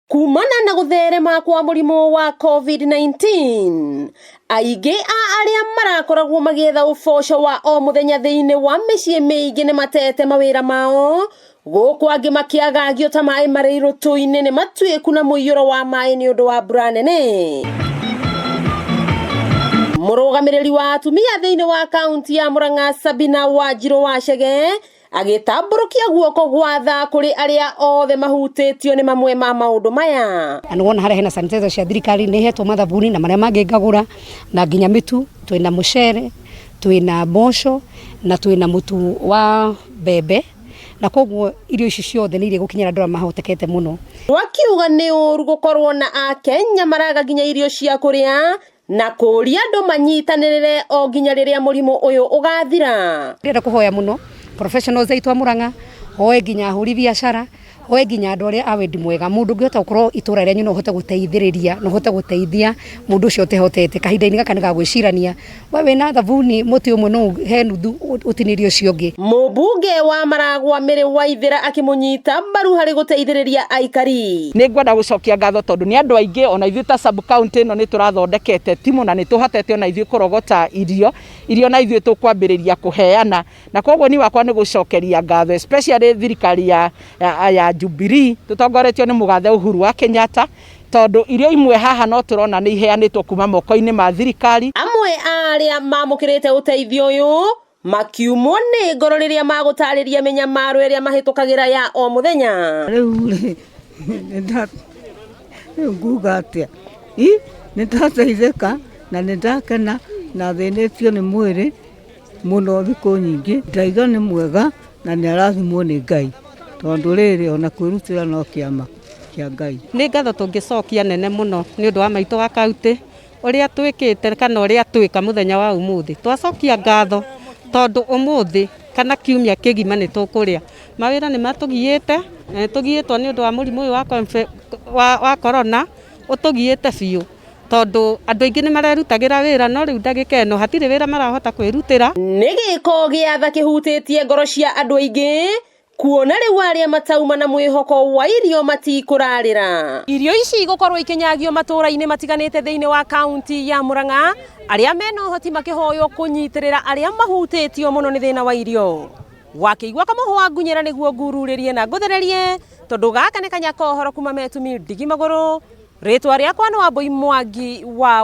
Kumana na gũtherema kwa mũrimũ wa COVID-19, aingĩ a arĩa marakoragwo magĩetha ũboco wa o mũthenya thĩinĩ wa mĩciĩ mĩingĩ nĩ matete mawĩra mao, gũkũ angĩ makĩagagio ta maĩ marĩ irũtũ-inĩ nĩ matuĩku na mũiyũro wa maĩ nĩ ũndũ wa mbura nene. Mũrũgamĩrĩri wa atumia thĩinĩ wa kaunti ya Murang'a, Sabina Wanjirũ wa Chege, agĩtambũrũkia guoko gwa tha kũrĩ arĩa othe mahutĩtio nĩ mamwe ma maũndũ maya. Na nĩwona harĩa hena sanitizer cia thirikari, nĩ hetwo mathabuni na marĩa mangĩ ngagũra, na nginya mĩtu. Twĩna mũcere, twĩna mboco na twĩna mũtu wa mbembe, na koguo irio ici ciothe nĩ iria gũkinyĩra andũ arĩa mahotekete mũno. Wakiuga nĩ ũru gũkorwo na Akenya maraga nginya irio cia kũrĩa na kũria andũ manyitanĩrĩre o nginya rĩrĩa mũrimũ ũyũ ũgathira. Ndĩrenda kũhoya mũno professionals aitũ a Murang'a, hoe nginya ahũri biacara, hoe nginya andũ arĩa a wendi mwega. Mũndũ ũngĩhota gũkorwo itũra rĩanyu no ũhote gũteithĩrĩria, no ũhote gũteithia mũndũ ũcio ũtehotete, kahinda-inĩ gaka nĩ ga gwĩcirania. We wĩna thabuni mũtĩ ũmwe, no he nuthu ũtinĩrie ũcio ũngĩ. Mũmbunge wa Maragwa Mĩrĩ Waithĩra akĩmũnyita mbaru harĩ gũteithĩrĩria aikari. Nĩ ngwenda gũcokia ngatho tondũ nĩ andũ aingĩ, ona ithuĩ ta sub county ĩno nĩ tũrathondekete timu na nĩ tũhotete ona ithuĩ kũrogota irio irio, na ithuĩ tũkwambĩrĩria kũheana. Na koguo ni wakwa nĩ gũcokeria ngatho especially thirikari ya Jubilee tũtongoretio nĩ mũgathe Uhuru wa Kenyatta, tondũ irio imwe haha no tũrona nĩ iheanĩtwo kuma moko-inĩ ma thirikari. Amwe a arĩa mamũkĩrĩte ũteithio ũyũ makiumwo nĩ ngoro rĩrĩa magũtarĩria mĩnyamaro ĩrĩa mahĩtũkagĩra ya o mũthenya. Rĩu rĩ, rĩu nguga atĩa? I nĩ ndateithĩka na nĩ ndakena, na thĩnĩtio nĩ mwĩrĩ mũno thikũ nyingĩ. Ndaiga nĩ mwega na nĩ arathimwo nĩ Ngai, tondũ rĩrĩ ona kwĩrutĩra no kĩama kĩa Ngai. Nĩ ngatho tũngĩcokia nene mũno nĩ ũndũ wa maitũ wa kaunti ũrĩa twĩkĩte kana ũrĩa twĩka mũthenya wa ũmũthĩ. Twacokia ngatho tondũ ũmũthĩ kana kiumia kĩgima nĩ tũkũrĩa. Mawĩra nĩ matũgiĩte na nĩ tũgiĩtwo nĩ ũndũ wa mũrimũ ũyũ wa corona, ũtũgiĩte biũ tondũ andũ aingĩ nĩ marerutagĩra wĩra, no rĩu ndagĩka ĩno hatirĩ wĩra marahota kwĩrutĩra. Nĩ gĩko gĩa tha kĩhutĩtie ngoro cia andũ aingĩ, kuona rĩu arĩa matauma na mwĩhoko wa irio matikũrarĩra. Irio ici igũkorwo ikĩnyagio matũũra-inĩ matiganĩte thĩinĩ wa kaunti ya Murang'a, arĩa mena ũhoti makĩhoywo kũnyitĩrĩra arĩa mahutĩtio mũno nĩ thĩna wa irio. Wakĩigua kamũhwa ngunyĩra nĩguo ngururĩrie na ngũthererie, tondũ gaka nĩ kanya ka ũhoro kuma metumi ndigi magũrũ. Rĩtwa rĩakwa nĩ Wambui Mwangi wa